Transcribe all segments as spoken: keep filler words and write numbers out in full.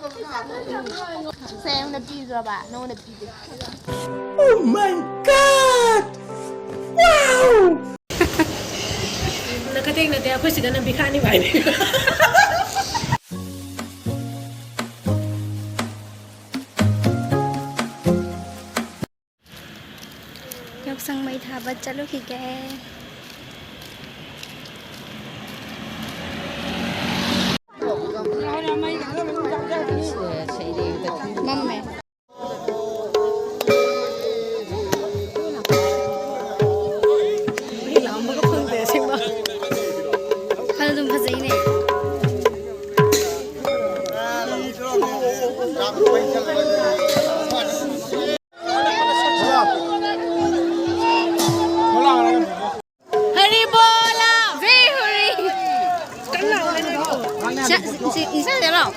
ꯁꯦ, ꯑꯩꯉꯣꯟꯗ ꯄꯤꯗ꯭ꯔꯣꯕ? ꯅꯉꯣꯟꯗ ꯄꯤꯗꯦ꯫ Oh my God! Wow! ꯅꯀꯇꯦꯡ ꯅꯠꯇꯦ, ꯑꯩꯈꯣꯏ ꯁꯤꯗꯅ ꯕꯤꯈꯥꯅꯤ ꯋꯥꯏꯕꯤ꯫ ꯌꯥꯎꯁꯪ ꯃꯩ ꯊꯥꯕ ꯆꯠꯂꯨꯈꯤꯒꯦ꯫ ꯃꯝꯃꯦ꯫ ꯃꯩ ꯂꯥꯝꯕꯒ ꯐꯪꯗꯦ ꯑꯁꯦꯡꯕ꯫ ꯈꯔ ꯑꯗꯨꯝ ꯐꯖꯩꯅꯦ꯫ ꯍꯔꯤ ꯕꯣꯂꯥ! ꯖꯩ ꯍꯔꯤ! ꯁꯤ, ꯁꯤ, ꯁꯤ, ꯁꯤ, ꯂꯥꯎ꯫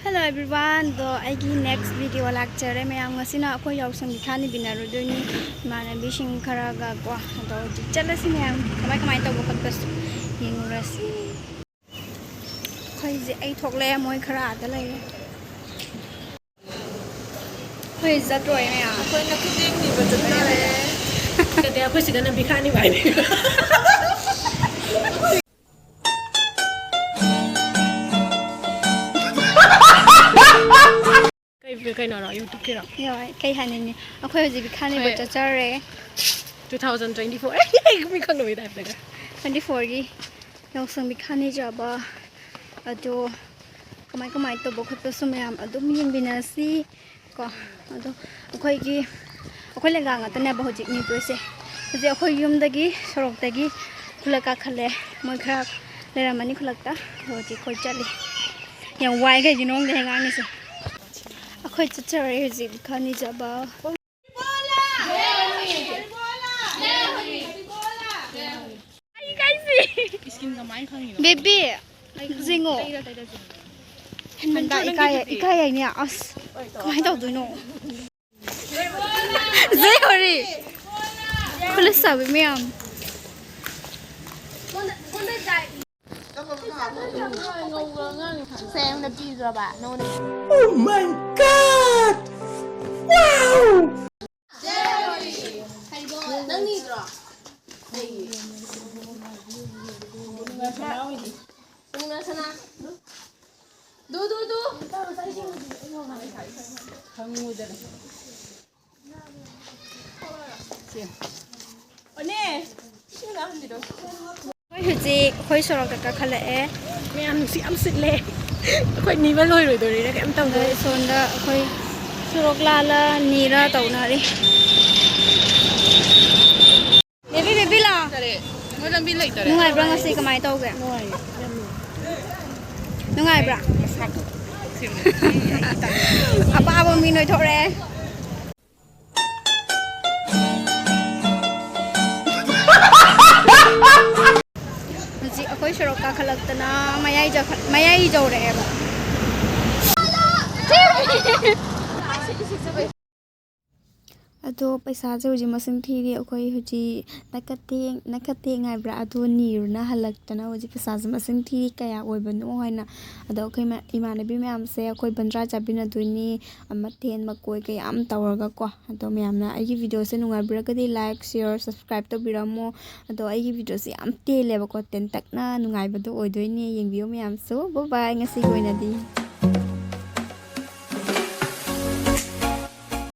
Hello everyone, ꯑꯗꯣ ꯑꯩꯒꯤ next video ꯂꯥꯛꯆꯔꯦ ꯃꯌꯥꯝ꯫ ꯉꯁꯤꯅ ꯑꯩꯈꯣꯏ ꯌꯥꯎꯁꯪ ꯕꯤꯈꯥꯅꯤ ꯕꯤꯅꯔꯨꯗꯣꯏꯅꯤ ꯏꯃꯥꯟꯅꯕꯤꯁꯤꯡ ꯈꯔꯒ ꯀꯣ꯫ ꯑꯗꯣ ꯍꯧꯖꯤꯛ ꯆꯠꯂꯁꯤ ꯃꯌꯥꯝ, ꯀꯃꯥꯏ ꯀꯃꯥꯏꯅ ꯇꯧꯕ ꯈꯣꯠꯄꯁꯨ ꯌꯦꯡꯉꯨꯔꯁꯤ꯫ ꯑꯩꯈꯣꯏꯁꯦ, ꯑꯩ ꯊꯣꯛꯂꯛꯑꯦ, ꯃꯣꯏ ꯈꯔ ꯑꯥꯗ ꯂꯩꯔꯦ꯫ ꯑꯩꯈꯣꯏ ꯆꯠꯇꯣꯔꯦ ꯃꯌꯥꯝ꯫ ꯑꯩꯈꯣꯏꯅ ꯈꯨꯗꯦꯡ ꯊꯤꯕ ꯆꯠꯅꯔꯦ꯫ ꯅꯠꯇꯦ, ꯑꯩꯈꯣꯏ ꯁꯤꯗꯅ ꯕꯤꯈꯥꯅꯤ ꯋꯥꯏꯕꯤ꯫ ꯀꯩ, ꯀꯩꯅꯣꯔꯣ, YouTubeꯀꯤꯔꯣ? ꯌꯥꯏ, ꯀꯩ ꯍꯥꯏꯅꯤꯡꯉꯤ? ꯑꯩꯈꯣꯏ ꯍꯧꯖꯤꯛ ꯕꯤꯈꯥꯅꯤꯕ ꯍꯣꯏ꯫ ꯆꯠꯆꯔꯦ꯫ Two thousand twenty-four꯫ ꯑꯩ ꯃꯤ ꯈꯪꯗꯕꯩ typeꯇꯒ꯫ Twenty-fourꯒꯤ ꯌꯥꯎꯁꯪ ꯕꯤꯈꯥꯅꯤ ꯆꯥꯕ꯫ ꯑꯗꯣ ꯀꯃꯥꯏ ꯀꯃꯥꯏ ꯇꯧꯕ ꯈꯣꯠꯄꯁꯨ ꯃꯌꯥꯝ ꯑꯗꯨꯝ ꯌꯦꯡꯃꯤꯟꯅꯁꯤ ꯀꯣ꯫ ꯑꯗꯣ ꯑꯩꯈꯣꯏꯒꯤ, ꯑꯩꯈꯣꯏ ꯂꯦꯡꯒꯥ ꯉꯥꯛꯇꯅꯦꯕ ꯍꯧꯖꯤꯛ ꯃꯤ ꯇꯣꯏꯁꯦ꯫ ꯍꯧꯖꯤꯛ ꯑꯩꯈꯣꯏ ꯌꯨꯝꯗꯒꯤ, ꯁꯣꯔꯣꯛꯇꯒꯤ ꯈꯨꯂꯛ ꯀꯥꯈꯠꯂꯦ꯫ ꯃꯣꯏ ꯈꯔ ꯂꯩꯔꯝꯃꯅꯤ ꯈꯨꯂꯛꯇ꯫ ꯑꯗꯣ ꯍꯧꯖꯤꯛ ꯑꯩꯈꯣꯏ ꯆꯠꯂꯤ꯫ ꯌꯥꯝ ꯋꯥꯏ, ꯀꯩꯒꯤꯅꯣ ꯈꯪꯗꯦ ꯉꯥꯡꯉꯤꯁꯦ꯫ ꯑꯩꯈꯣꯏ ꯆꯠꯆꯔꯦ ꯍꯧꯖꯤꯛ ꯕꯤꯈꯥꯅꯤ ꯆꯥꯕ꯫ ꯕꯦꯕꯤ, ꯌꯦꯡꯉꯣ꯫ ꯍꯦꯟꯃꯟꯗ꯭ꯔꯣ ꯅꯪꯒꯤ ꯏꯀꯥꯏ, ꯕꯦꯕꯤ? ꯏꯀꯥꯏ ꯍꯥꯏꯅꯦ꯫ ꯑꯁ, ꯀꯃꯥꯏꯅ ꯇꯧꯗꯣꯏꯅꯣ? ꯖꯩ ꯍꯣꯔꯤ꯫ ꯈꯨꯂꯁꯥꯕꯤ ꯃꯌꯥꯝ꯫ ꯁꯦꯝꯅ ꯄꯤꯗ꯭ꯔꯕ ꯅꯉꯣꯟꯗ? Oh my God! Wow! ꯅꯪ ꯅꯤꯗ꯭ꯔꯣ? ꯀꯩꯒꯤ? ꯁꯅꯥ꯫ ꯗꯨ, ꯗꯨ, ꯗꯨ꯫ ꯑꯩꯈꯣꯏ ꯍꯧꯖꯤꯛ ꯑꯩꯈꯣꯏ ꯁꯣꯔꯣꯛꯇ ꯀꯥꯈꯠꯂꯛꯑꯦ꯫ ꯃꯌꯥꯝ ꯅꯨꯡꯁꯤꯠ ꯌꯥꯝ ꯁꯤꯠꯂꯦ꯫ ꯑꯩꯈꯣꯏ ꯅꯤꯕ ꯂꯣꯏꯔꯣꯏꯗꯣꯔꯤꯔꯥ ꯀꯩꯝ ꯇꯧꯗꯣꯔꯤ꯫ ꯑꯗꯩ ꯁꯣꯝꯗ ꯑꯩꯈꯣꯏ ꯁꯣꯔꯣꯛ ꯂꯥꯜꯂ ꯅꯤꯔ ꯇꯧꯅꯔꯤ꯫ ꯕꯦꯕꯤ, ꯕꯦꯕꯤ ꯂꯥꯎ꯫ ꯃꯣꯏ ꯂꯝꯕꯤ ꯂꯩꯇꯔꯦ꯫ ꯅꯨꯡꯉꯥꯏꯕ꯭ꯔꯥ ꯉꯁꯤ? ꯀꯃꯥꯏꯅ ꯇꯧꯒꯦ? ꯅꯨꯡꯉꯥꯏꯕ꯭ꯔꯥ? ꯑꯄꯥꯕ ꯃꯤ ꯅꯣꯏꯊꯣꯛꯔꯦ꯫ ꯍꯧꯖꯤꯛ ꯑꯩꯈꯣꯏ ꯁꯣꯔꯣꯛ ꯀꯥꯈꯠꯂꯛꯇꯅ ꯃꯌꯥꯏ ꯖ-, ꯃꯌꯥꯏ ꯌꯧꯔꯛꯑꯦꯕ꯫ ꯑꯗꯣ ꯄꯩꯁꯥꯁꯦ ꯍꯧꯖꯤꯛ ꯃꯁꯤꯡ ꯊꯤꯔꯤ꯫ ꯑꯩꯈꯣꯏ ꯍꯧꯖꯤꯛ ꯅꯀꯠꯇꯦꯡ, ꯅꯀꯠꯇꯦꯡ ꯍꯥꯏꯕ꯭ꯔꯥ? ꯑꯗꯨ ꯅꯤꯔꯨꯅ ꯍꯜꯂꯛꯇꯅ ꯍꯧꯖꯤꯛ ꯄꯩꯁꯥꯁꯦ ꯃꯁꯤꯡ ꯊꯤꯔꯤ, ꯀꯌꯥ ꯑꯣꯏꯕꯅꯣ ꯍꯥꯏꯅ꯫ ꯑꯗꯣ ꯑꯩꯈꯣꯏ ꯃ-, ꯏꯃꯥꯟꯅꯕꯤ ꯃꯌꯥꯝꯁꯦ ꯑꯩꯈꯣꯏ ꯕꯟꯗ꯭ꯔꯥ ꯆꯥꯕꯤꯅꯗꯣꯏꯅꯤ, ꯃꯊꯦꯟ ꯃꯀꯣꯏ ꯀꯌꯥ ꯑꯃ ꯇꯧꯔꯒꯀꯣ꯫ ꯑꯗꯣ ꯃꯌꯥꯝꯅ ꯑꯩꯒꯤ ꯚꯤꯗꯤꯑꯣꯁꯦ ꯅꯨꯡꯉꯥꯏꯕꯤꯔꯒꯗꯤ like, share, subscribe ꯇꯧꯕꯤꯔꯝꯃꯣ꯫ ꯑꯗꯣ ꯑꯩꯒꯤ ꯚꯤꯗꯤꯑꯣꯁꯦ ꯌꯥꯝ ꯇꯦꯜꯂꯦꯕꯀꯣ, ꯇꯦꯟꯇꯛꯅ ꯅꯨꯡꯉꯥꯏꯕꯗꯣ ꯑꯣꯏꯗꯣꯏꯅꯦ꯫ ꯌꯦꯡꯕꯤꯌꯨ ꯃꯌꯥꯝꯁꯨ꯫ Bye bye, ꯉꯁꯤꯒꯤ ꯑꯣꯏꯅꯗꯤ꯫